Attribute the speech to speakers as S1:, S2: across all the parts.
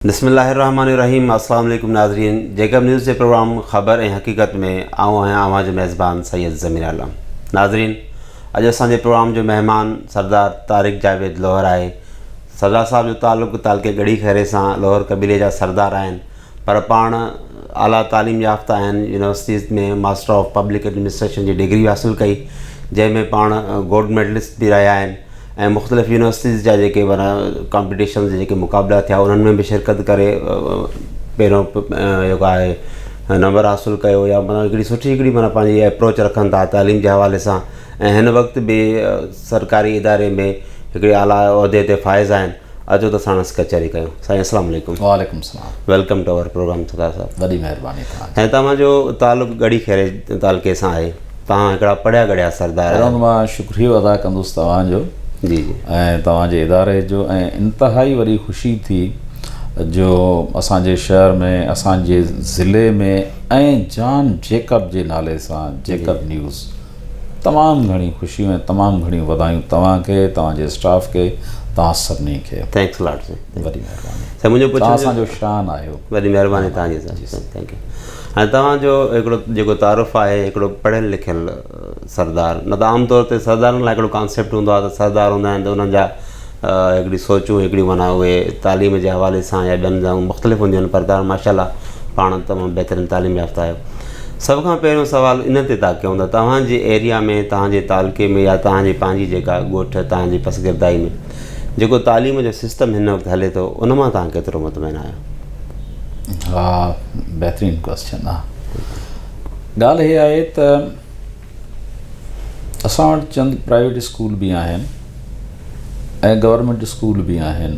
S1: بسم الله الرحمن الرحيم السلام عليڪم ناظرين جيڪب نيوز جي پروگرام خبر ۽ حقيقت ۾ آئون آهيان اوهان جو ميزبان سيد ضمير عالم ناظرين اڄ اسان جي پروگرام جو مهمان سردار طارق جاويد لوهر آهي سردار صاحب جو تعلق تعلقي ڳڙهي خيري سان لوهر قبيلي جا سردار آهن پر پاڻ اعليٰ تعليم يافته آهن universities ۾ master of public administration جي ڊگري حاصل ڪئي جنهن ۾ پاڻ گولڊ ميڊلسٽ به رهيا آهن ۽ مختلف يونيورسٽيز جا جيڪي معنيٰ ڪامپيٽيشن جا جيڪي مقابلا ٿيا انهن ۾ به شرڪت ڪري پهريون جيڪو آهي نمبر حاصل ڪيو يا معنيٰ هڪڙي سٺي هڪڙي معنيٰ پنهنجي اپروچ رکن ٿا تعليم جي حوالي سان ۽ هن وقت به سرڪاري اداري ۾ هڪڙي اعليٰ عهدي تي فائز آهن اچو ته ساڻس ڪچهري ڪيون سائين السلام عليڪم
S2: وعليڪم السلام
S1: welcome to our programme Sardar صاحب
S2: وڏي مهرباني توهان
S1: جي. ۽ توهان جو تعلق ڳڙهي خيري تعلقي سان آهي توهان هڪڙا پڙهيا ڳڙهيا سردار آهيو.
S2: پهريون ته مان شڪريو ادا ڪندس توهان جو
S1: جي جي.
S2: ۽ توهان جي اداري جو ۽ انتهائي وڏي خوشي ٿي جو اسان جي شهر ۾ اسان جي ضلعي ۾ ۽ جان جيڪب جي نالي سان جيڪب نيوز تمام گهڻي خوشيون ۽ تمام گهڻيون وڌايون توهان کي توهان جي اسٽاف کي توهان سڀني کي.
S1: Thanks لاٽ سائين.
S2: وڏي مهرباني.
S1: سائين منهنجو پڇڻ
S2: توهان اسان جو شان آهيو.
S1: وڏي مهرباني توهان جي سائين thank you. هاڻي توهان جو هڪڙو جيڪو تعارف آهي هڪڙو پڙهيل لکيل سردار نه ته عام طور تي سردارن لاء هڪڙو ڪانسيپٽ هوندو آهي ته سردار هوندا آهن ته انهن جا هڪڙي سوچون هڪڙيون معنيٰ اهي تعليم جي حوالي سان يا ٻين سان مختلف هونديون آهن پر توهان ماشاء الله پاڻ تمام بهترين تعليم يافته آهيو سڀ کان پهريون سوال ان تي ٿا ڪيون ته توهان جي ايريا ۾ توهان جي تعلقي ۾ يا توهان جي پنهنجي جيڪا ڳوٺ توهان جي پسگردائي ۾ جيڪو تعليم جو سسٽم هن وقت هلي ٿو ان مان توهان ڪيترو مطمئن آهيو
S2: ها بهترين ڪويسچن آ ڳالهه هي آهي ته اسان وٽ چند پرائيويٽ اسڪول به آهن ۽ گورنمينٽ اسڪول به آهن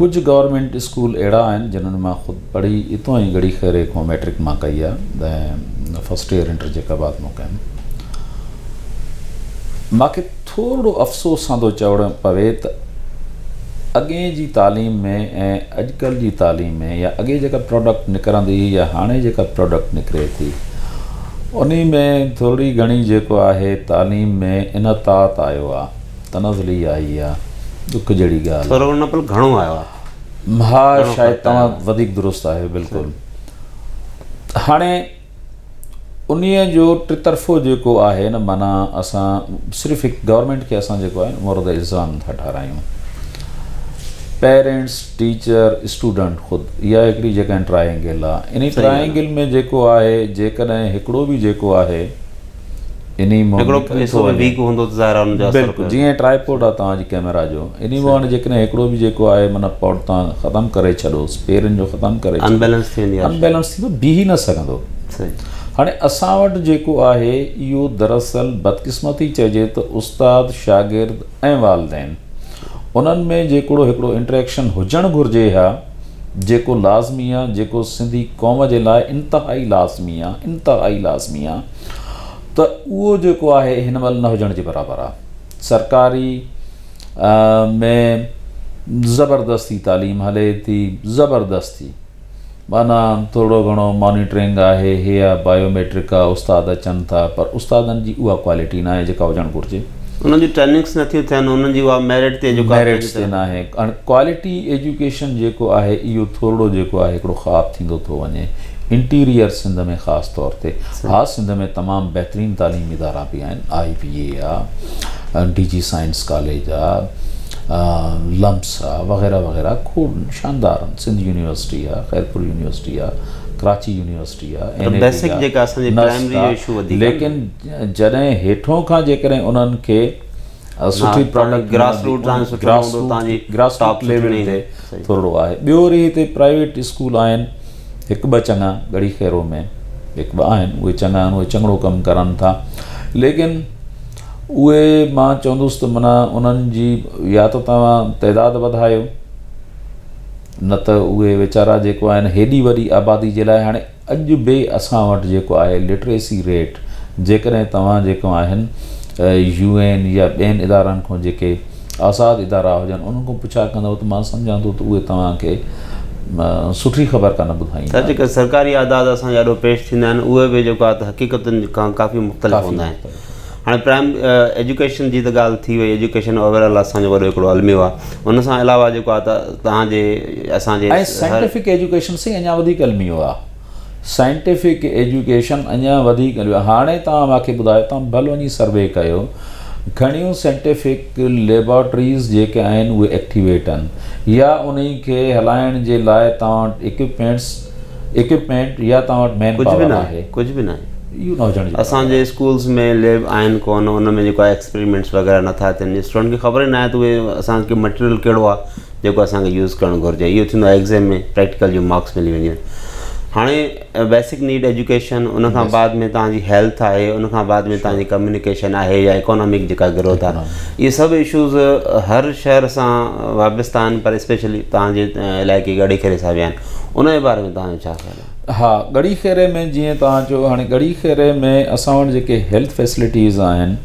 S2: ڪجهه گورنمينٽ اسڪول اهڙا آهن جنھن مان خود پڙهي اتو ئي ڳڙهي خيري کان ميٽرڪ مان ڪئي آ ۽ فرسٽ ايئر انٽر جيڪب آباد مان ڪيم ماکي ٿورڙو افسوس سان ٿو چوڻو پوي ته اڳئين جي تعليم ۾ ۽ اڄڪلهه جي تعليم ۾ يا اڳي جيڪا پراڊڪٽ نڪرندي هئي يا هاڻي جيڪا پراڊڪٽ نڪري ٿي انهي ۾ ٿورڙي گهڻي جيڪو آهي تعليم ۾ انحطاط آيو آ تنزلي آئي آ ڏک جهڙي ڳالهه آ.
S1: ٿورڙو نه پر گهڻو آيو آ.
S2: ها شايد توهان وڌيڪ درست آهيو بلڪل هاڻي انهيء جو ٽطرفو جيڪو آهي نه معنيٰ اسان صرف هڪ گورنمينٽ کي اسان جيڪو آهي مورد الزام ٿا ٺهرايون پيرنٽس ٽيچر اسٽوڊنٽ خود اها هڪڙي جيڪا ٽرائنگل آهي انهي ٽرائنگل ۾ جيڪو آهي جيڪڏهن هڪڙو به جيڪو آهي انهي مان
S1: هڪڙو حصو به ويڪ هوندو ته ظاهر آهي ان جو اثر
S2: بلڪل جيئن ٽرائپوڊ آهي توهان جي ڪئميرا جو انهي مان هاڻي جيڪڏهن هڪڙو به جيڪو آهي معنيٰ پوڊ توهان ختم ڪري ڇڏوس پيرن جو ختم ڪري
S1: ان بيلنس ٿي ويندي
S2: ان بيلنس ٿيندو بيهي نه سگهندو هاڻي اسان وٽ جيڪو آهي اهو دراصل بدقسمتي چئجي ته استاد شاگرد ۽ والدين انهن ۾ جيڪڙو هڪڙو انٽريڪشن هجڻ گهرجي ها جيڪو لازمي آ جيڪو سنڌي قوم جي لاء انتهائي لازمي آ انتهائي لازمي آ ته اهو جيڪو آهي هن مهل نه هجڻ جي برابر آ سرڪاري ۾ زبردستي تعليم هلي ٿي زبردستي معنيٰ ٿورو گهڻو مانيٽرنگ آهي، هي آ بايو ميٽرڪ آ، استاد اچن ٿا پر استادن جي اها ڪوالٽي ناهي جيڪا هجڻ گهرجي.
S1: انهن جون ٽريننگس نه ٿيون ٿين، انهن جي اها ميرٽ تي جيڪو
S2: ميرٽس تي ناهي هاڻي ڪوالٽي ايجوڪيشن جيڪو آهي اهو ٿورڙو جيڪو آهي هڪڙو خواب ٿيندو ٿو وڃي انٽيريئر سنڌ ۾ خاص طور تي ها سنڌ ۾ تمام بهترين تعليمي ادارا به آهن آء بي اي آ ڊي جي سائنس ڪاليج آ لمس آ وغيره وغيره کوڙ شاندار آهن سنڌ يونيورسٽي آ خيرپور يونيورسٽي آ ڪراچي يونيورسٽي آ
S1: پر بيسڪ جيڪا اسان جي پرائمري جو اشو وڌيڪ آ
S2: ليڪن جڏهن هيٺون کان جيڪڏهن انهن کي سٺي پراڊڪٽ
S1: گراس روٽ تان سٺو هوندو تان جي
S2: گراس روٽ ليول تي ٿورڙو آهي ٻيو وري هتي پرائيويٽ اسڪول آهن هڪ ٻه چڱا ڳڙهي خيرو ۾ هڪ ٻه آهن اهي چڱا آهن اهي چڱڙو ڪم ڪرن ٿا ليڪن اهي مان چوندس ته معنيٰ انهن جي يا ته توهان تعداد وڌايو نه ته اهي ويچارا جيڪو آهن هيڏي وڏي آبادي جي لاء هاڻي اڄ به اسان وٽ جيڪو آهي لٽريسي ريٽ جيڪڏهن توهان جيڪو آهن يو اين يا ٻين ادارن کان جيڪي آزاد ادارا هجن انهن کان پڇا ڪندو ته مان سمجهان ٿو ته اهي توهان کي سٺي خبر ڪانه ٻڌائيندا.
S1: سر جيڪي سرڪاري اعداد اسان جي آڏو پيش ٿيندا آهن اهي به جيڪو آهي ته حقيقتن کان ڪافي مختلف هوندا آهن. هاڻي پرائم ايجوڪيشن جي ته ڳالهه ٿي وئي ايجوڪيشن اوور آل اسان جو وڏو هڪڙو الميو آهي ان سان علاوه جيڪو آهي ته توهان جي اسان جي
S2: ۽ سائنٽيفڪ ايجوڪيشن سائين اڃا وڌيڪ الميو آهي سائنٽيفڪ ايجوڪيشن اڃا وڌيڪ الميو آهي هاڻي توهان مون کي ٻڌايو توهان ڀل وڃي سروي ڪيو گهڻيون سائنٽيفڪ ليبارٽريز جيڪي آهن اهي ايڪٽيويٽ آهن يا انهي کي هلائڻ جي لاء توهان وٽ ايڪوپمينٽس ايڪوپمينٽ يا توهان وٽ مين
S1: ڪجهه به
S2: پاور
S1: ناهي
S2: آهي
S1: ڪجهه به ناهي
S2: اهو نه هجڻ جي
S1: اسان جي اسڪولز ۾ ليب آهن ڪونه ان ۾ جيڪو آهي ايڪسپريمينٽس وغيره نٿا ٿين اسٽوڊنٽ کي خبر ئي ناهي ته اهي اسان کي مٽيريل ڪهڙو آهي جيڪو اسان کي يوز ڪرڻ گهرجي اهو ٿيندو آهي ايگزام ۾ پريڪٽيڪل جون مارڪس ملي وينديون آهن هاڻي بيسڪ نيڊ ايجوڪيشن ان کان بعد ۾ توهان جي هيلٿ آهي ان کان بعد ۾ توهان جي ڪميونيڪيشن آهي يا اڪانامڪ جيڪا گروٿ آهي اهي سڀ اشوز هر شهر سان وابسته آهن پر اسپيشلي توهان جي علائقي ڳڙهي خيري سان به آهن ان جي باري ۾ توهان جو ڇا خيال آهي؟
S2: ها ڳڙهي خيري ۾ جيئن توهان چيو هاڻي ڳڙهي خيري ۾ اسان وٽ جيڪي هيلٿ فيسلٽيز آهن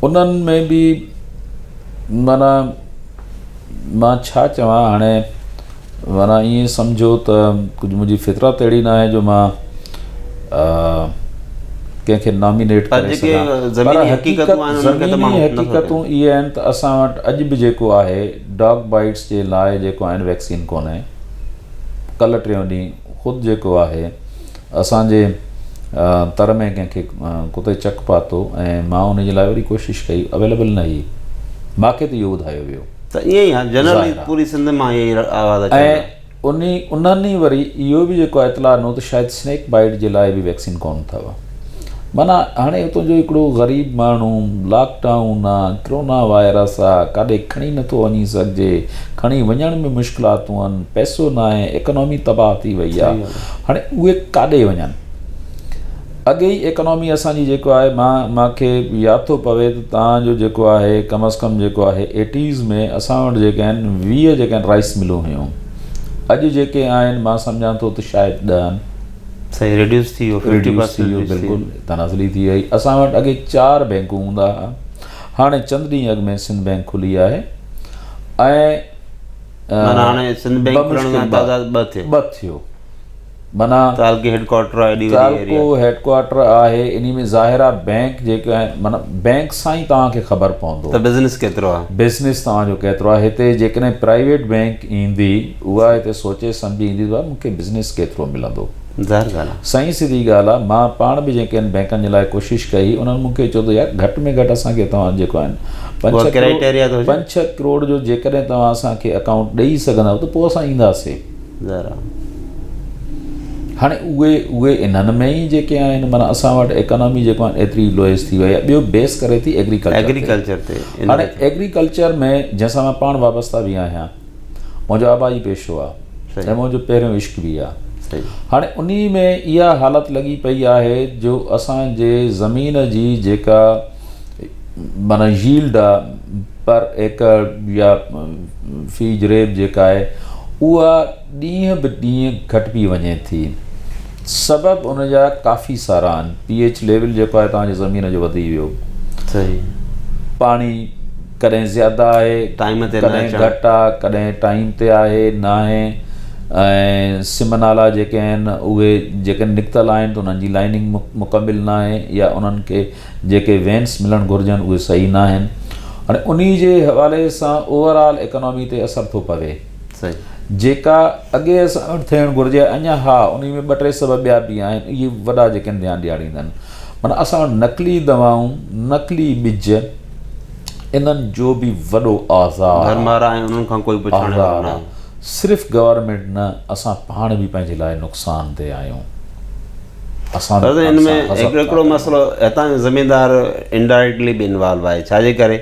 S2: انهن ۾ به معنيٰ مان ڇا چوان هاڻي معنيٰ ائين سمجهو ته ڪجهه منهنجي فطرت اهڙي نه آهي جو مان ڪنهن کي نامينيٽ ڪري سگهان پر حقيقت زميني حقيقتون اهي آهن ته اسان وٽ اڄ به جيڪو آهي ڊاگ بائيٽس جي لاء جيڪو آهن ويڪسين ڪونهي ڪلهه ٽيون ڏينهن خود جيڪو آهي اسان جي تر ۾ ڪنهن کي ڪتي چڪ پاتو ۽ مان ان جي لاء وري ڪوشش ڪئي اويليبل نه هئي ماکي ته اهو ٻڌايو ويو
S1: ته ائين ئي آهي جنرلي پوري سنڌ مان اهي ئي آواز اچن
S2: ۽ انهي انهن ئي وري اهو به جيڪو اطلاع ڏنو ته شايد سنيڪ بائيٽ جي لاء به ويڪسين ڪونه اٿو معنيٰ هاڻي اتان جو هڪڙو غريب ماڻهو لاڪ ڊائون آ ڪرونا وائرس آ ڪاڏي کڻي نٿو وڃي سگهجي کڻي وڃڻ ۾ مشڪلاتون آهن پئسو ناهي ايڪانامي تباهه ٿي وئي آ هاڻي اهي ڪاڏي وڃن اڳي ئي ايڪانامي اسان جي جيڪو آهي مان مانکي ياد ٿو پوي ته تان جو جيڪو آهي ڪم از ڪم جيڪو آهي ايٽيز ۾ اسان وٽ جيڪي آهن 20 جيڪي آهن رائس ملون هيون اڄ جيڪي آهن مان سمجهان ٿو ته شايد 10 آهن
S1: صحيح ريڊيوس ٿي ويو
S2: ريڊيوس ٿي ويو بلڪل تنازلي ٿي وئي اسان وٽ اڳي چار بينڪون هوندا هئا هاڻي چند ڏينهن اڳ ۾ سنڌ بينڪ کلي آهي ۽
S1: معنيٰ هاڻي سنڌ بينڪ کلڻ سان تعداد ٻه ٿيو
S2: ٻه ٿيو معنيٰ
S1: تعلقي هيڊ ڪوارٽر آهي ايڏي وڏي
S2: تعلقو هيڊ ڪوارٽر آهي انهي ۾ ظاهر آهي بينڪ جيڪي آهن معنيٰ بينڪ سان ئي توهان کي خبر پوندو
S1: ته بزنس ڪيترو آهي
S2: بزنس توهان جو ڪيترو آهي هتي جيڪڏهن پرائيويٽ بينڪ ايندي اها هتي سوچي سمجهي ايندي ته مون کي بزنس ڪيترو ملندو.
S1: ظاهر ڳالهه آهي.
S2: سائين سڌي ڳالهه آهي مان پاڻ به جنهن ڪن بينڪن جي لاء ڪوشش ڪئي انهن مون کي چيو ته يار گهٽ ۾ گهٽ اسان کي توهان جيڪو آهن پنج
S1: ڇهه ڪرائيٽيريا ته هجي.
S2: پنج ڇهه ڪروڙ جو جيڪڏهن توهان اسان کي اڪائونٽ ڏئي سگهندؤ ته پوء اسان اينداسين.
S1: ظاهر آهي.
S2: هاڻي اهي اهي انهن ۾ ئي جيڪي آهن معنيٰ اسان وٽ ايڪانامي جيڪو آهن ايتري لوئيسٽ ٿي وئي آهي ٻيو بيس ڪري ٿي ايگريڪلچر تي.
S1: ايگريڪلچر تي.
S2: هاڻي ايگريڪلچر ۾ جنهن سان مان پاڻ وابسته به آهيان. منهنجو آبائي پيشو آ ۽ منهنجو پهريون عشق به آ. هاڻي انهي ۾ اها حالت لڳي پئي آهي جو اسان جي زمين جي جيڪا معنيٰ ييلڊ آ پر ايڪڙ يا في جريب جيڪا آهي اها ڏينهن به ڏينهن گهٽبي وڃي ٿي. سبب ان جا ڪافي سارا آهن. پي ايڇ ليول جيڪو آهي توهان جي زمين جو وڌي ويو. پاڻي ڪڏهن زياده آهي
S1: ٽائيم تي نه
S2: ڪڏهن
S1: اچڻ.
S2: گهٽ آ ڪڏهن ٽائيم تي آهي ناهي ۽ سم نالا جيڪي آهن اهي جيڪڏهن نڪتل آهن ته انهن جي لائننگ مڪمل ناهي يا انهن کي جيڪي وينس ملڻ گهرجن اهي صحيح ناهن هاڻي انهي جي حوالي سان اوور آل اڪانامي تي اثر ٿو پوي جيڪا اڳي اسان وٽ ٿيڻ گهرجي اڃا ها انهي ۾ ٻه ٽي سبب ٻيا به آهن اهي وڏا جيڪي آهن ڌيان ڏياريندا آهن معنيٰ اسان وٽ نقلي دوائون نقلي ٻج انهن جو به وڏو آزار
S1: آ. ڀرمار آهي انهن کان ڪوئي پڇاڻي وارو ناهي.
S2: صرف گورنمينٽ نه اسان پاڻ به پنهنجي لاء نقصان ده آهيون. اسان
S1: به ان ۾ هڪڙو مسئلو هتان جو زميندار انڊائريڪٽلي به انوالو آهي ڇا جي ڪري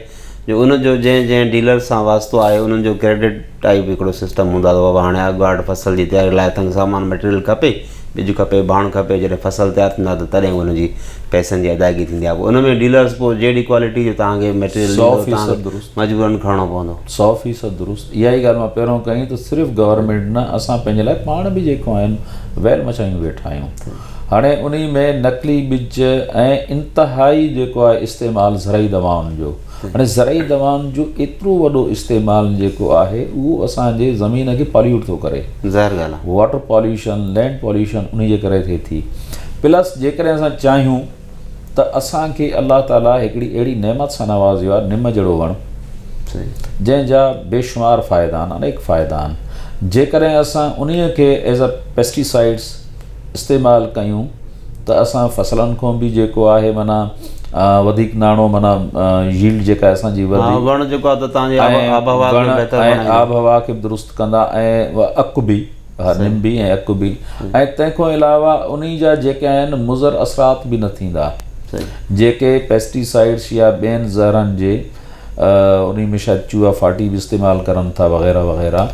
S1: جو ان جو جنهن جنهن ڊيلر سان واسطو آهي انهن جو ڪريڊٽ ٽائيپ هڪڙو سسٽم هوندو آهي ته بابا هاڻي اڳواٽ فصل جي تياري لاء اسان کي سامان مٽيريل کپي ٻج کپي ڀاڻ کپي جڏهن فصل تيار ٿيندا ته تڏهن ان جي پئسن جي ادائگي ٿيندي آهي پوء ان ۾ ڊيلرس پوء جهڙي ڪوالٽي جو توهان کي مٽيريل ڏيندو توهان کي مجبورن کڻڻو پوندو.
S2: 100% درست اها ئي ڳالهه مان پهريون ڪئي ته صرف گورنمينٽ نه اسان پنهنجي لاء پاڻ به جيڪو آهن ويل مچايون ويٺا آهيون هاڻي انهي ۾ نقلي ٻج ۽ انتهائي جيڪو آهي استعمال زرعي دوائن جو هاڻي زرعي دوائن جو ايترو وڏو استعمال جيڪو آهي اهو اسان جي زمين کي پاليوٽ ٿو ڪري.
S1: ظاهر ڳالهه آهي.
S2: واٽر پاليوشن، لينڊ پاليوشن انهي جي ڪري ٿئي ٿي. پلس جيڪڏهن اسان چاهيون ته اسان کي الله تعاليٰ هڪڙي اهڙي نعمت سان نوازيو آهي نم جهڙو وڻ جنهن جا بيشمار فائدا آهن انيڪ فائدا آهن جيڪڏهن اسان انهي کي ايز ا پيسٽيسائيڊس استعمال ڪيون ته اسان فصلن کان به جيڪو آهي معنيٰ وڌيڪ ناڻو معنيٰ ييلڊ جيڪا اسان جي وڌي
S1: وڻ جيڪو آهي ته تان جي آبهوا کي بهتر بڻائيندو
S2: آبهوا کي به درست ڪندا ۽ اڪ به ها نم به ۽ اڪ به ۽ تنهن کان علاوه انهي جا جيڪي آهن مضر اثرات به نه ٿيندا جيڪي پيسٽيسائيڊس يا ٻين زهرن جي انهي ۾ شايد چوها ڦاٽي به استعمال ڪرن ٿا وغيره وغيره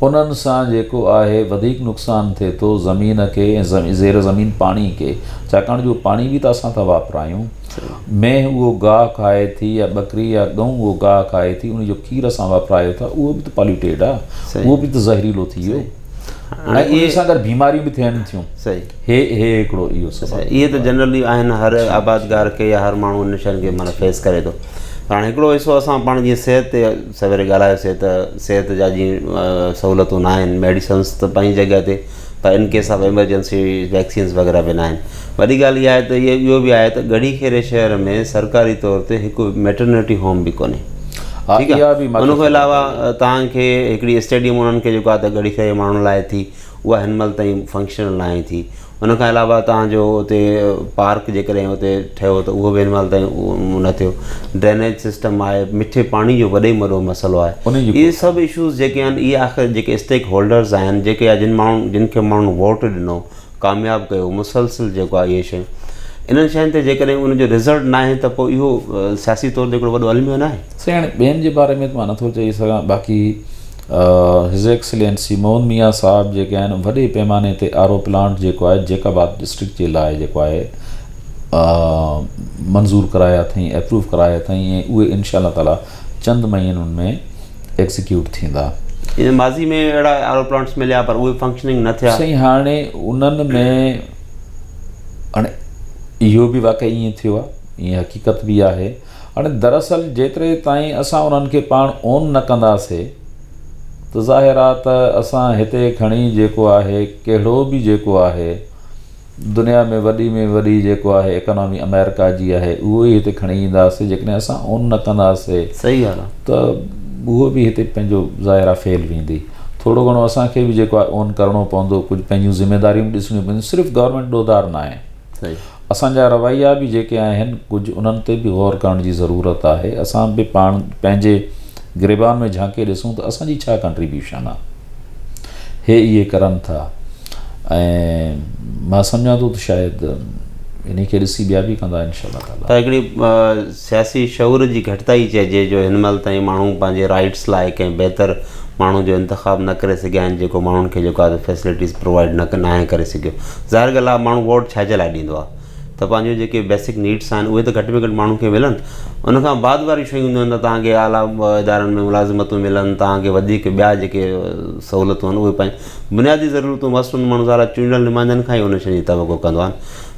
S2: انهن سان جيڪو آهي وڌيڪ نقصان ٿئي ٿو زمين کي ۽ زير زمين پاڻي کي ڇاڪاڻ جو پاڻي به ته اسان ٿا واپرايون مينهن اهو گاهه کائي ٿي يا ٻڪري يا ڳئون اهو گاهه کائي ٿي ان جو کير اسان واپرايو ٿا اهو به ته پاليوٽيڊ آهي اهو به ته زهريلو ٿي ويو ۽ ان سان گڏ بيماريون به ٿين ٿيون هي هي هڪڙو اهو سبب
S1: اهي ته جنرلي آهن هر آبادگار کي يا هر ماڻهو ان شين کي معنيٰ فيس ڪري ٿو پر هاڻي هڪڙو حصو اسان پاڻ جيئن صحت تي سويري ڳالهايوسي ته صحت جا جيئن سهولتون نه آهن ميڊيسنس ته پنهنجي جڳهه تي پر in case of emergency vaccines وغيره به نه آهن وڏي ڳالهه اها آهي ته اهو به آهي ته ڳڙهي خيري شهر ۾ سرڪاري طور تي هڪ ميٽرنٽي هوم به ڪونهي ٺيڪ آهي ان کان علاوه توهان کي هڪڙي اسٽيڊيم انهن کي جيڪو آهي ته ڳڙهي خيري ماڻهن لاء ٿي اها هن مهل تائين فنڪشنل ناهي ٿي ان کان علاوه توهان جو اتي پارڪ جيڪڏهن اتي ٺهيو ته اهو به هن مهل تائين نه ٿيو ڊرينيج سسٽم آهي مٺي پاڻي جو وڏي ۾ وڏو مسئلو آهي اهي سڀ اشوز جيڪي آهن اهي آخر جيڪي اسٽيڪ هولڊرز آهن جيڪي جن ماڻهن جن کي ماڻهن ووٽ ڏنو ڪامياب ڪيو مسلسل جيڪو آهي اهي شيون انهن شين تي جيڪڏهن ان جو رزلٽ ناهي ته پوء اهو سياسي طور تي هڪڙو وڏو الميو ناهي؟
S2: سائين هاڻي ٻين جي باري ۾ ته مان نٿو چئي سگهان باقي his excellency Muhammad ميان صاحب جيڪي آهن وڏي پيماني تي آر او پلانٽ جيڪو آهي جيڪب آباد ڊسٽرڪٽ جي لاء جيڪو آهي منظور ڪرايا اٿئين اپروو ڪرايا اٿئين ۽ اهي انشاء الله تعالي چند مهينن ۾ ايگزيڪيوٽ ٿيندا.
S1: ان ماضي ۾ اهڙا آر او پلانٽس مليا پر اهي فنڪشننگ نه ٿيا.
S2: سائين هاڻي انهن ۾ هاڻي اهو به واقعي ائين ٿيو آهي ائين حقيقت به آهي هاڻي دراصل جيتري تائين اسان انهن کي پاڻ اون نه ڪنداسي ته ظاهر آهي ته اسان هتي کڻي جيڪو آهي ڪهڙو به جيڪو آهي دنيا ۾ وڏي ۾ وڏي جيڪو آهي ايڪانامي آمريڪا جي آهي اهو ئي هتي کڻي اينداسي جيڪڏهن اسان اون نه ڪنداسي
S1: صحيح ڳالهه
S2: ته اهو به هتي پنهنجو ظاهر آهي فيل ويندي ٿورو گهڻو اسان کي به جيڪو آهي اون ڪرڻو پوندو ڪجهه پنهنجون ذميداريون به ڏسڻيون پونديون صرف گورنمينٽ ڏوهدار نه آهي اسان جا رويا به جيڪي آهن ڪجهه انهن تي به غور ڪرڻ جي ضرورت آهي اسان به پاڻ پنهنجي گريبان ۾ جهانڪي ڏسون ته اسان جي ڇا ڪنٽريبيوشن آهي هي اهي ڪرن ٿا ۽ مان سمجهان ٿو ته شايد انهي کي ڏسي ٻيا به ڪندا انشاء الله تعالي.
S1: ته هڪڙي سياسي شعور جي گهٽتائي چئجي جو هن مهل تائين ماڻهو پنهنجي رائيٽس لاء ڪنهن بهتر ماڻهو جو انتخاب نه ڪري سگهيا آهن جيڪو ماڻهن کي جيڪو آهي فيسلٽيز پرووائيڊ نه ناهي ڪري سگهيو ظاهر ڳالهه آهي ماڻهو ووٽ ڇا جي لاء ڏيندو آهي ته پنهنجون جيڪي بيسڪ نيڊس آهن اهي ته گهٽ ۾ گهٽ ماڻهو کي ملن ان کان بعد واريون شيون هونديون آهن ته توهان کي اعليٰ ادارن ۾ ملازمتون ملن توهان کي وڌيڪ ٻيا جيڪي سهولتون آهن اهي پنهنجي بنيادي ضرورتون بس ان ماڻهو ظاهر چونڊيل نمائندن کان ئي ان شين جي توقع ڪندو آهي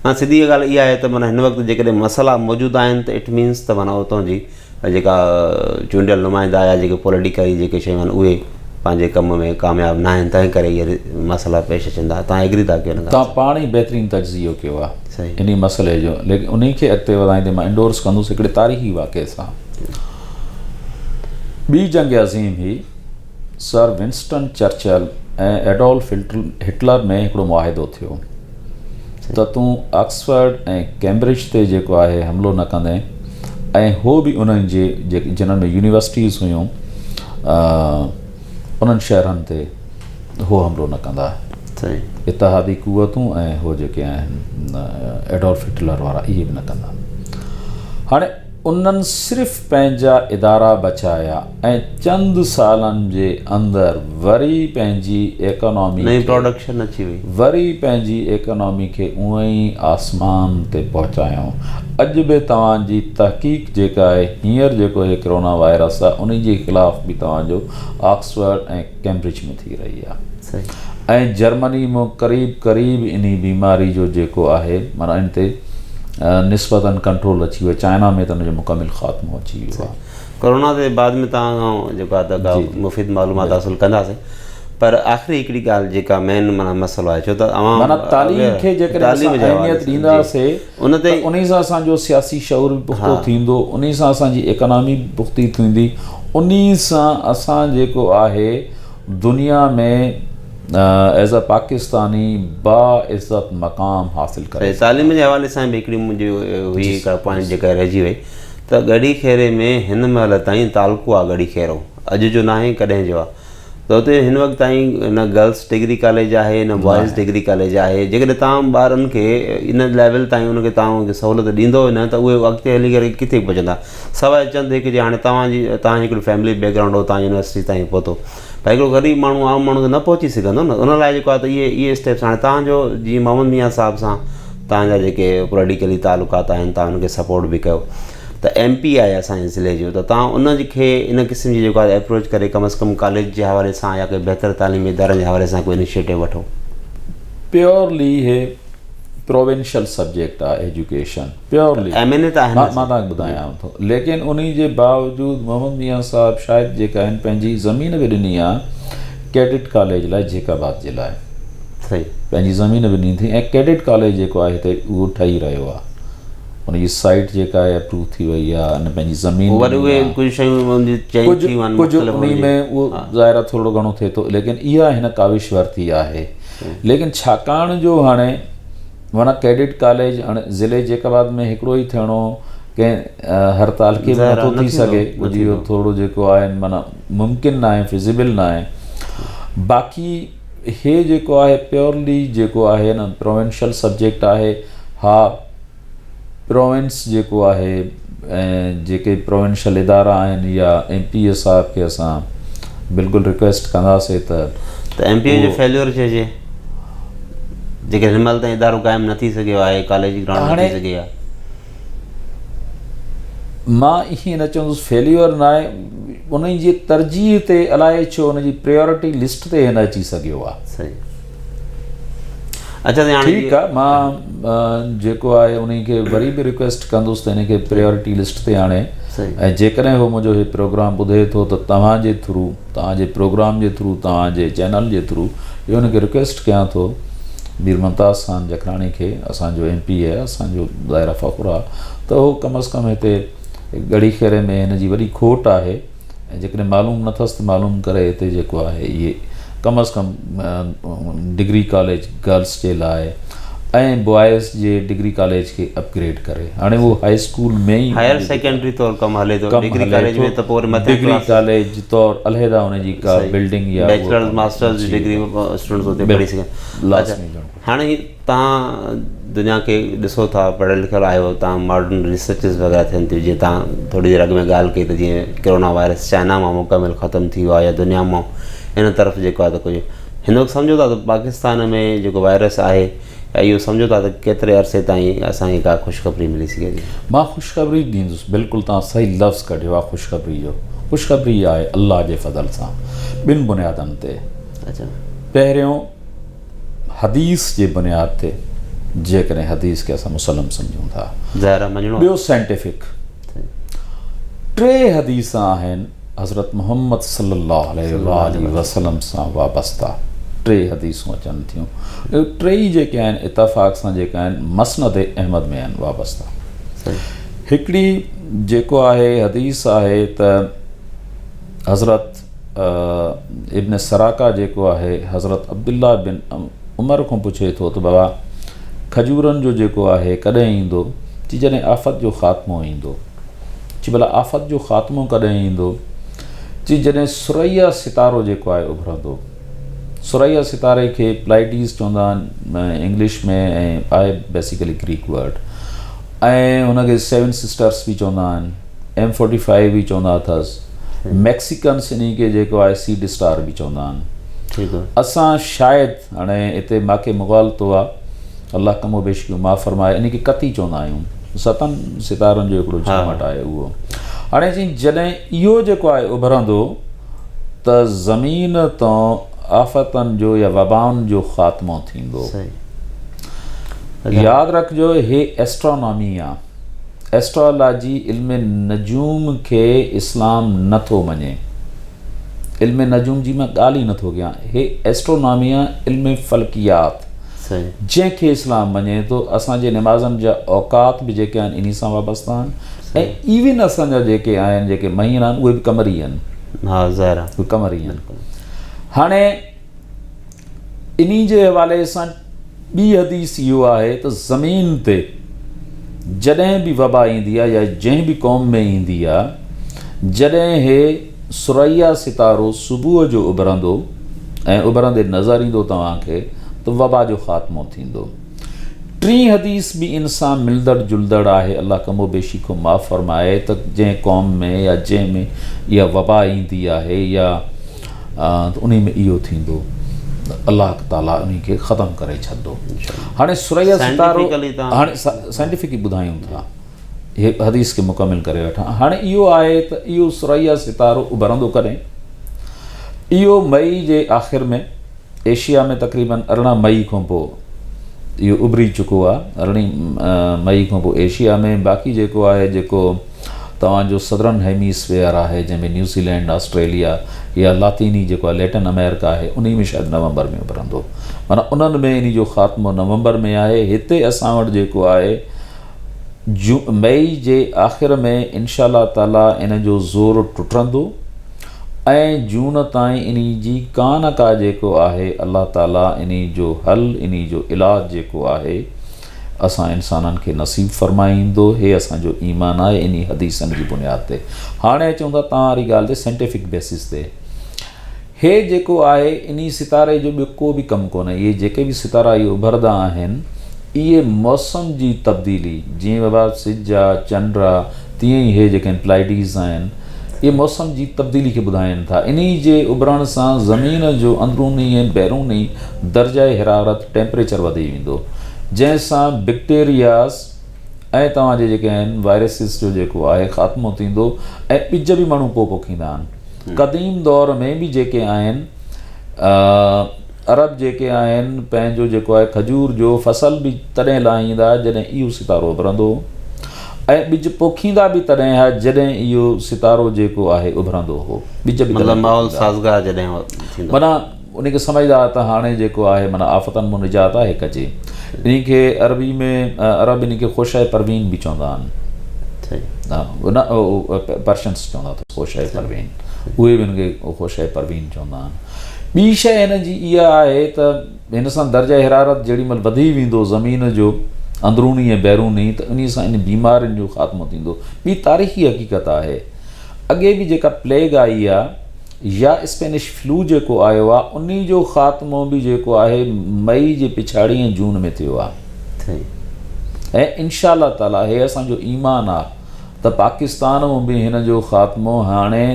S1: معنيٰ سڌي ڳالهه اها آهي ته معنيٰ هن وقت جيڪڏهن مسئلا موجود آهن ته it means ته معنيٰ اتان جي جيڪا چونڊيل نمائندا يا جيڪي پوليٽيڪلي جيڪي شيون آهن اهي پنهنجي ڪم ۾ ڪامياب نه آهن تنهن ڪري اهي مسئلا پيش اچن ٿا توهان ايگري ٿا ڪيو ان ڳالهه
S2: توهان پاڻ ئي بهترين تجزيو ڪيو آهي انهي مسئلي جو ليڪن انهي کي اڳتي وڌائيندي مان انڊورس ڪندس هڪڙي تاريخي واقعي سان ٻي جنگ عظيم هئي سر ونسٽن چرچل ۽ ايڊولف هٽلر ۾ هڪڙو معاهدو ٿيو ته تون آڪسفرڊ ۽ ڪيمبرج تي جيڪو آهي حملو نه ڪندين ۽ هو به انهن جي جنھن ۾ يونيورسٽيز هيون انهن شهرن تي هو حملو نه ڪندا. اتحادي قوتون ۽ هو جيڪي آهن ايڊولف هٽلر وارا اهي به نه ڪندا. هاڻي انهن صرف پنهنجا ادارا بچايا ۽ چند سالن جي اندر وري پنهنجي ايڪانامي
S1: نئين پراڊڪشن اچي وئي.
S2: وري پنهنجي ايڪانامي کي اونئن ئي آسمان تي پهچايائون. اڄ به توهان جي تحقيق جيڪا آهي هينئر جيڪو هي ڪرونا وائرس آهي انهي جي خلاف به توهان جو آڪسفرڊ ۽ ڪيمبرج ۾ ٿي رهي آهي ۽ جرمني ۾ قريب قريب انهي بيماري جو جيڪو آهي معنيٰ ان تي نسبتاً ڪنٽرول اچي ويو چائنا ۾ ته ان جو مڪمل خاتمو اچي ويو آهي.
S1: ڪرونا تي بعد ۾ توهان کان جيڪو آهي ته ڪا مفيد معلومات حاصل ڪنداسين پر آخري هڪڙي ڳالهه جيڪا مين معنيٰ مسئلو آهي ڇو ته اوهان
S2: معنيٰ تعليم کي جيڪڏهن
S1: تعليم
S2: اسان
S1: جي حوالي
S2: اهميت
S1: سان جي
S2: ڏينداسي
S1: ان تي
S2: ته انهي سان اسان جو سياسي شعور به پختو ٿيندو انهي سان اسان جي ايڪانامي به پختي ٿيندي انهي سان اسان جيڪو آهي دنيا ۾ ايز ا پاڪستاني با عزت مقام حاصل ڪري
S1: صحيح تعليم جي حوالي سان به هڪڙي منهنجي هئي هڪڙا پوائنٽ جيڪا رهجي وئي ته ڳڙهي خيري ۾ هن مهل تائين تعلقو آهي ڳڙهي خيرو اڄ جو ناهي ڪڏهن جو آهي ته اتي هن وقت تائين نه گرلس ڊگري ڪاليج آهي نه بوائز ڊگري ڪاليج آهي جيڪڏهن توهان ٻارن کي ان ليول تائين ان کي توهان کي سهولت ڏيندو نه ته اهي اڳتي هلي ڪري ڪٿي پهچندا سواء چند هڪ جي هاڻي توهان جي توهان جي هڪڙي فيملي بيڪ گرائونڊ هو توهان يونيورسٽي تائين پهتو پر هڪڙو غريب ماڻهو عام ماڻهو ته نه پهچي سگهندو نه ان لاء جيڪو آهي ته اهي اهي اسٽيپس هاڻي توهان جو جيئن محمد ميان صاحب سان توهان جا جيڪي پوليٽيڪلي تعلقات آهن توهان ان کي سپورٽ به ڪيو ته ايم پي آهي اسان جي ضلعي جو ته توهان ان کي ان قسم جي جيڪو آهي اپروچ ڪري ڪم از ڪم ڪاليج جي حوالي سان يا ڪنهن بهتر تعليمي ادارن جي حوالي سان ڪو انيشيٽو وٺو.
S2: پيورلي هي پروونشل سبجيڪٽ آهي ايجوڪيشن پيورلي
S1: ايم اين اي ته آهن
S2: مان توهان کي ٻڌايان ٿو ليڪن انهي جي باوجود محمد ميان صاحب شايد جيڪا آهن پنهنجي زمين به ڏني آهي ڪيڊٽ ڪاليج لاء جيڪب آباد جي لاء
S1: صحيح
S2: پنهنجي زمين به ڏني اٿئي ۽ ڪيڊٽ ڪاليج جيڪو آهي هتي اهو ٺهي رهيو آهي ان جي سائيٽ جيڪا آهي اپروو ٿي وئي آهي ان پنهنجي زمين
S1: وري اهي ڪجهه شيون ان جي چينج ٿي ويون آهن
S2: ڪجهه انهي ۾ اهو ظاهر آهي ٿورو گهڻو ٿئي ٿو ليڪن اها هن ڪاوش ورتي آهي ليڪن ڇاڪاڻ جو هاڻي معنيٰ ڪيڊٽ ڪاليج هاڻي ضلعي جيڪب آباد ۾ هڪڙو ئي ٿيڻو ڪنهن هر تعلقي ۾ نٿو ٿي سگهي ڪجهه اهو ٿورو جيڪو آهي معنيٰ ممڪن ناهي فزيبل ناهي باقي هي جيڪو آهي پيورلي جيڪو آهي نه پروونشل سبجيڪٽ آهي ها پروونس جيڪو آهي ۽ جيڪي پروونشل ادارا آهن يا ايم پي اي صاحب کي اسان بلڪل رڪويسٽ ڪنداسي ته
S1: ته ايم پي اي جو فيليور چئجي جيڪڏهن هن مهل تائين ادارو قائم نه ٿي سگهيو آهي ڪاليج گرائونڊ نه ٿي سگهي آهي.
S2: مان ائين نه چوندس فيليور نه آهي ان جي ترجيح تي الائي ڇو ان جي پريورٽي لسٽ تي نه اچي سگهيو آهي.
S1: صحيح. اچا سائين هاڻي
S2: ٺيڪ آ مان جيڪو آهي انهي کي وري به ريڪويسٽ ڪندس ته ان کي پريورٽي لسٽ تي آڻي ۽ جيڪڏهن هو منهنجو هي پروگرام ٻڌي ٿو ته توهان جي ٿرو توهان جي پروگرام جي ٿرو توهان جي چينل جي ٿرو اهو ان کي ريڪويسٽ ڪيان ٿو مير ممتاز خان جکراڻي کي اسان جو ايم پي اي اسان جو ظاهر فخر آ ته هو ڪم از ڪم هتي ڳڙهي خيري ۾ هن جي وڏي کوٽ آهي ۽ جيڪڏهن معلوم نه اٿس ته معلوم ڪري هتي جيڪو آهي اهي ڪم از ڪم ڊگري ڪاليج گرلس جي لاء ۽ بوائز جي ڊگري ڪاليج کي اپگريڊ ڪري هاڻي اهو هائي اسڪول ۾ ئي
S1: هائر سيڪنڊري طور ڪم هلي ٿو ڊگري ڪاليج ۾ ته پوء وري مٿين
S2: ڊگري ڪاليج طور علحده ان جي ڪا بلڊنگ يا
S1: بيچلرز ماسٽرز جي ڊگري اسٽوڊنٽس اتي پڙهي سگهن
S2: لازمي
S1: هاڻي هي توهان دنيا کي ڏسو ٿا پڙهيل لکيل آهيو توهان ماڊرن ريسرچز وغيره ٿين ٿيون جيئن توهان ٿوري دير اڳ ۾ ڳالهه ڪئي ته جيئن ڪرونا وائرس چائنا مان مڪمل ختم ٿي ويو آهي يا دنيا مان ان طرف جيڪو آهي ته ڪجهه هن وقت سمجهو ٿا ته پاڪستان ۾ جيڪو وائرس آهي يا اهو سمجهو ٿا ته ڪيتري عرصي تائين اسان کي ڪا خوشخبري ملي سگهي ٿي؟
S2: مان خوشخبري ڏيندس بلڪل توهان صحيح لفظ ڪڍيو آهي خوشخبري جو خوشخبري آهي الله جي فضل سان ٻن بنيادن تي پهريون حديث جي بنياد تي جيڪڏهن حديث کي اسان مسلم سمجهون ٿا ٻيو سائنٽيفڪ ٽي حديث آهن حضرت محمد صلي الله عليه وآله وسلم سان وابسته ٽي حديثون اچن ٿيون ٽي جيڪي آهن اتفاق سان جيڪا آهن مسند احمد ۾ آهن وابسته هڪڙي جيڪو آهي حديث آهي ته حضرت ابن سراقه جيڪو آهي حضرت عبدالله بن عمر کان پڇي ٿو ته بابا کجورن جو جيڪو آهي ڪڏهن ايندو؟ چي جڏهن آفت جو خاتمو ايندو. چي ڀلا آفت جو خاتمو ڪڏهن ايندو؟ چي جڏهن ثريا ستارو جيڪو آهي اڀرندو. ثريا ستاري کي پلائيڊيز چوندا آهن انگلش ۾ ۽ آهي بيسيڪلي گريڪ ورڊ ۽ هن کي سيون سسٽرس به چوندا آهن. ايم فورٽي فائيو به چوندا اٿس. ميڪسيڪنس انهي کي جيڪو آهي سيڊ اسٽار به چوندا آهن. اسان شايد هاڻي هتي ماکي مغالطو آ الله ڪم و بيش کي معاف فرمائي انهي کي ڪتي چوندا آهيون. ستن ستارن جو هڪڙو جهمٽ آهي اهو. هاڻي چئين جڏهن اهو جيڪو آهي اڀرندو ته زمين تان آفتن جو يا وبائن جو خاتمو ٿيندو. ياد رکجو هي ايسٽرانامي آ. ايسٽرالاجي علم نجوم کي اسلام نه ٿو مڃي. علم نجوم جي مان ڳالهه ئي نٿو ڪيان، هي ايسٽرونامي آ، علم فلڪيات، جنهن کي اسلام مڃي ٿو. اسان جي نمازن جا اوقات به جيڪي آهن انهي سان وابسته آهن ۽ ايون اسان جا جيڪي آهن جيڪي مهينا آهن اهي به قمري آهن.
S1: ها ظاهر آ.
S2: اهي قمري آهن. هاڻي انهي جي حوالي سان ٻي حديث اهو آهي ته زمين تي جڏهن به وبا ايندي آهي يا جنهن به قوم ۾ ايندي آهي، جڏهن هي ثريا ستارو صبح جو اڀرندو ۽ اڀرندي نظر ايندو توهان کي ته وبا جو خاتمو ٿيندو. ٽين حديث به ان سان ملندڙ جلندڙ آهي، الله ڪم و بيشي کان معاف فرمائي ته جنهن قوم ۾ يا جنهن ۾ اها وبا ايندي آهي يا ته انهي ۾ اهو ٿيندو ته الله تعالي انهي کي ختم ڪري ڇڏندو. هاڻي ثريا ستارو هاڻي سائنٽيفڪ ٻڌايون ٿا هي حديث کي مڪمل ڪري وٺان. هاڻي اهو آهي ته اهو ثريا ستارو اڀرندو ڪڏهن؟ اهو مئي جي آخر ۾ ايشيا ۾ تقريبن 18 مئي کان پوء اهو اڀري چڪو آهي، 18 مئي کان پوء ايشيا ۾، باقي جيڪو آهي جيڪو توهان جو سدرن هيميسفيئر آهي جنهن ۾ نيوزيلينڊ، آسٽريليا يا لاطيني جيڪو آهي ليٽن آمريڪا آهي انهي ۾ شايد نومبر ۾ اڀرندو، معنيٰ انهن ۾ انهي جو خاتمو نومبر ۾ آهي. هتي اسان وٽ جيڪو آهي مئي جي آخر ۾ انشاء الله تعالي ان جو زور ٽٽندو ۽ جون تائين انهي جي ڪا نه ڪا جيڪو آهي الله تعالي انهي جو حل انهي جو علاج جيڪو آهي اسان انسانن کي نصيب فرمائيندو. هي اسان جو ايمان آهي انهي حديثن جي بنياد تي. هاڻي اچون ٿا توهان واري ڳالهه تي سائنٽيفڪ بيسس تي. هي جيڪو آهي انهي ستاري جو ٻيو ڪو به ڪم ڪونهي. اهي جيڪي به ستارا اهي اڀرندا آهن اهي موسم جي تبديلي جيئن بابا سج آ چنڊ آ تيئن ئي هي جيڪي آهن پلائيڊيز آهن اهي موسم جي تبديلي کي ٻڌائين ٿا. انهي جي اڀرڻ سان زمين جو اندروني ۽ بيروني درجه حرارت ٽيمپريچر وڌي ويندو جنهن سان بيڪٽيرياز ۽ توهان جي جيڪي آهن وائرسز جو جيڪو آهي خاتمو ٿيندو ۽ ٻج به ماڻهو پوء پوکيندا آهن. قديم دور ۾ به جيڪي آهن عرب جيڪي آهن پنهنجو جيڪو آهي کجور جو فصل به تڏهن لاهيندا جڏهن اهو ستارو اڀرندو هو ۽ ٻج پوکيندا به تڏهن ها جڏهن اهو ستارو جيڪو آهي اڀرندو هو. ٻج به
S1: مطلب ماحول سازگار جڏهن ٿيندو
S2: معنيٰ ان کي سمجهندا ها ته هاڻي جيڪو آهي معنيٰ آفتن مون نجات آهي ڪجي. انهي کي عربي ۾ عرب انهي کي خوشه پروين به چوندا آهن. نه پرشنس چوندا اٿس خوشه پروين، اهي به ان کي خوشه پروين چوندا آهن. ٻي شيء هن جي اها آهي ته هن سان درجه حرارت جيڏي مهل وڌي ويندو زمين جو اندروني ۽ بيروني ته انهي سان ان بيمارين جو خاتمو ٿيندو. ٻي تاريخي حقيقت آهي اڳي به جيڪا پليگ آئي آهي يا اسپينش فلو جيڪو آيو آ انهي جو خاتمو به جيڪو آهي مئي جي پڇاڙي ۽ جون ۾ ٿيو آ ۽ انشاء الله تعالي هي اسان جو ايمان آ ته پاڪستان م به هن جو خاتمو هاڻي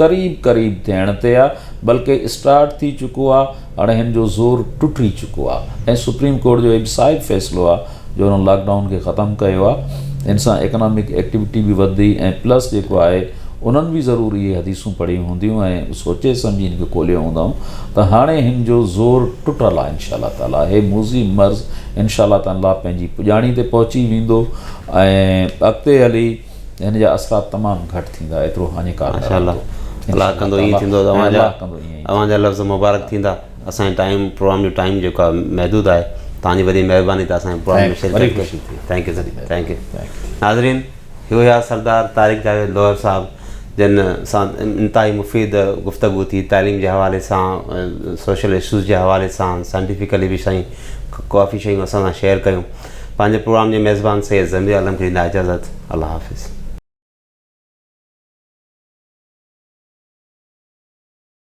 S2: قريب قريب ٿيڻ تي آ بلڪه اسٽارٽ ٿي چڪو آ هاڻي هن جو زور ٽٽي چڪو آ ۽ سپريم ڪورٽ جو هي به صاحب فيصلو آ جو انهن لاڪ ڊائون کي ختم ڪيو آ ان سان ايڪنامڪ ايڪٽيوٽي به وڌي ۽ پلس جيڪو آهي انهن به ضرور اهي حديثون پڙهيون هونديون ۽ سوچي سمجهي ان کي کوليو هوندائون ته هاڻي هن جو زور ٽٽل آ انشاء الله تعالي هي موذي مرض انشاء الله تعالي پنهنجي پڄاڻي تي پهچي ويندو ۽ اڳتي هلي هن جا اثرات تمام گهٽ ٿيندا ايترو هاڃيڪار نه رهندو.
S1: الله ڪندو ائين ٿيندو اوهان جا لفظ مبارڪ ٿيندا. اسان جو ٽائيم پروگرام جو ٽائيم جيڪو آهي محدود آهي توهان جي وڏي مهرباني ته اسان جي پروگرام ۾ شرڪت ڪئي thank you sir thank you ناظرين هي هيا سردار طارق جاويد لوهر صاحب جن سان انتهائي مفيد گفتگو ٿي تعليم جي حوالي سان سوشل اشوز جي حوالي سان سائنٽيفڪلي به سائين ڪافي شيون اسان سان شيئر ڪيون پنهنجي پروگرام جي ميزبان سيد ضمير عالم کي ڏيندا اجازت الله حافظ.